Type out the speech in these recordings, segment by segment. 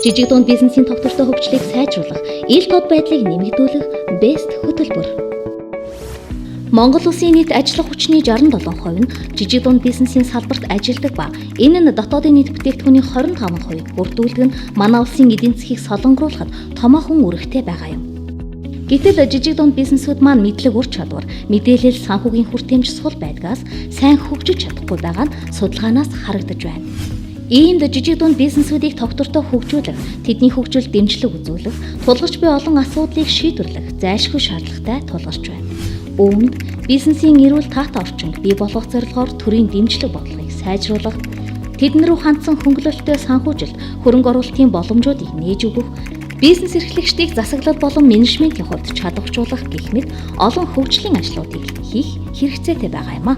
Жижиг дунд бизнесийн тогтвортой хөгжлийг сайжруулах, ил тод байдлыг нэмэгдүүлэх BEST хөтөлбөр. Монгол улсын нийт ажиллах хүчний 67% нь жижиг дунд бизнесийн салбарт ажилладаг ба энэ нь дотоодын нийт бүтээгдэхүүний 25% бүрдүүлдэг нь манай улсын эдийн засгийг солонгоруулахад томоохон үүрэгтэй байгаа юм. Гэтэл жижиг дунд бизнесүүд маань мэдлэг ур чадвар, мэдээлэл санхүүгийн хүртээмж сул байдгаас сайн хөгжиж чадахгүй байгаа нь судалгаанаас харагдаж байна. Иймд жижиг дунд бизнесүүдийг тогтвортой хөгжүүлэх, тэдний хөгжилд дэмжлэг үзүүлэх, тулгарч буй олон асуудлыг шийдвэрлэх зайлшгүй шаардлагатай тулгарч байна. Үүнд бизнесийн эрүүл таатай орчинг бий болгох зорилгоор төрийн дэмжлэг бодлогыг сайжруулах, тэдэн рүү хандсан хөнгөлөлттэй санхүүжилт, хөрөнгө оруулалтын боломжуудыг нээж өгөх, бизнес эрхлэгчдийг засаглал болон менежментийн хувьд чадваржуулах гэх мэт олон хөгжлийн ажлуудыг хийх хэрэгцээтэй байгаа юм а.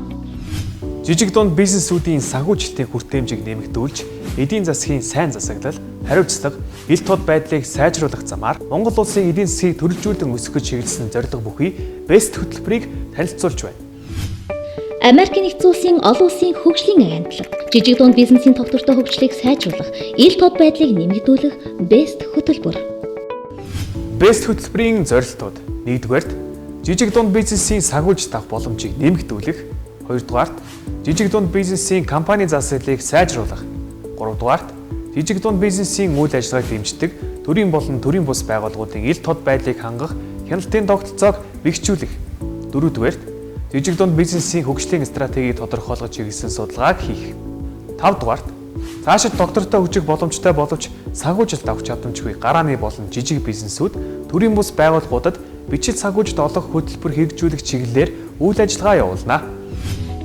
Жижиг дунд бизнесүүдийн санхүүжилтийн хүртээмжийг нэмэгдүүлж, эдийн засгийн сайн засаглал, хариуцлага, ил тод байдлыг сайжруулах замаар Монгол улсын эдийн засгийг төрөлжүүлэн өсгөх чиглэсэн зорилго бүхий BEST хөтөлбөрийг танилцуулж байна. Америкийн нэгдсэн улсын олон улсын хөгжлийн агентлаг жижиг дунд бизнесийн тогтвортой хөгжлийг сайжруулах, ил тод байдлыг нэмэгдүүлэх BEST хөтөлбөр. BEST хөтөлбөрийн зорилтууд: нэгдүгээрт, жижиг дунд бизнесийн санхүүжилт авах боломжийг нэмэгдүүлэх, хоёрдугаарт, жижиг дунд бизнесийн компани засаглалыг сайжруулах, гуравдугаарт, жижиг дунд бизнесийн үйл ажиллагааг дэмждэг төрийн болон төрийн бус байгууллагуудын ил тод байдлыг хангах хяналтын тогтолцоог бэхжүүлэх, дөрөвдүгээрт, жижиг дунд бизнесийн хөгжлийн стратегийг тодорхойлох чиглэсэн судалгааг хийх. Тавдугаарт, цаашид тогтвортой хөгжих боломжтой боловч санхүүжилт авах чадамжгүй гарааны болон жижиг бизнесүүд төрийн бус байгууллагуудад бичил санхүүжилт олгох хөтөлбөр хэрэгжүүлэх чиглэлээр үйл ажиллагаа явуулна.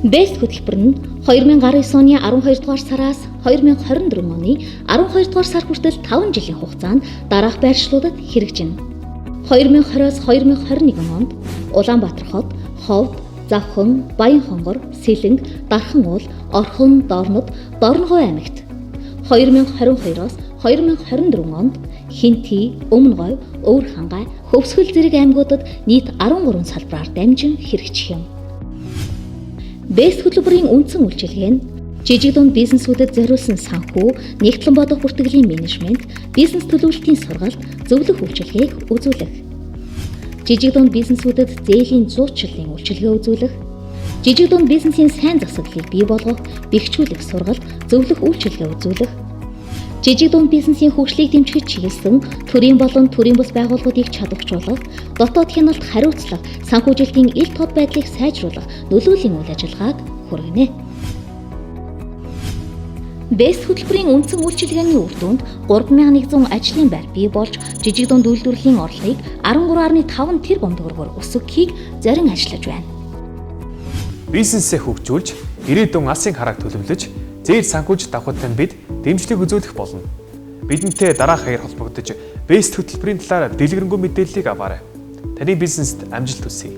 BEST хөтөлбөр нь 2019 оны 12 дугаар сараас 2024 оны 12 дугаар сар хүртэл 5 жилийн хугацаанд дараах байршлуудад хэрэгжинэ. 2020-оос 2021 онд Улаанбаатар хот, Ховд, Завхан, Баянхонгор, Сэлэнг, Дархан уул, Орхон, Дорнод, Дорногов аймагт. 2022-оос 2024 онд Хэнтий, Өмнөговь, Өвөр хангай, Хөвсгөл зэрэг аймагуудад нийт 13 салбараар дамжин хэрэгжих юм. BEST хөтөлбөрийн үндсэн үйлчилгээ нь жижиг дунд бизнесүүдэд зориулсан санхүү, нягтлан бодох бүртгэлийн менежмент, бизнес төлөвлөлтийн сургалт, зөвлөх үйлчилгээг үзүүлэх. Жижиг дунд бизнесүүдэд зээлийн зуучлалын үйлчилгээ үзүүлэх, жижиг дунд бизнесийн сайн засаглалыг бий болгох, бэхжүүлэх сургалт, зөвлөх үйлчилгээ үзүүлэх, жижиг дунд бизнесийн хөгжлийг дэмжихэд чиглэсэн төрийн болон төрийн бус байгууллагуудыг чадваржуулах, дотоод хяналт хариуцлага, санхүүжилтийн ил тод байдлыг сайжруулах нөлөөлийн үйл ажиллагааг хүргэнэ. BEST хөтөлбөрийн үндсэн үйлчилгээний үр дүнд 3100 ажлын байр бий болж, жижиг дунд үйлдвэрлэлийн орлогыг 13.5 тэрбум төгрөгөөр өсгөхийг зорин ажиллаж байна. Бизнесээ хөгжүүлж, ирээдүйн алсын харааг төлөвлөж, зээл санхүүжилт авахад тань бид дэмжлэг үзүүлэх болно. Бидэнтэй дараах хаягаар холбогдож, BEST хөтөлбөрийн талаар дэлгэрэнгүй мэдээллийг аваарай. Таны бизнест амжилт хүсье.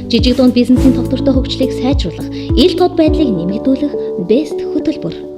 Жижиг дунд бизнесийн тогтвортой хөгжлийг сайжруулах, ил тод байдлыг нэмэгдүүлэх BEST хөтөлбөр.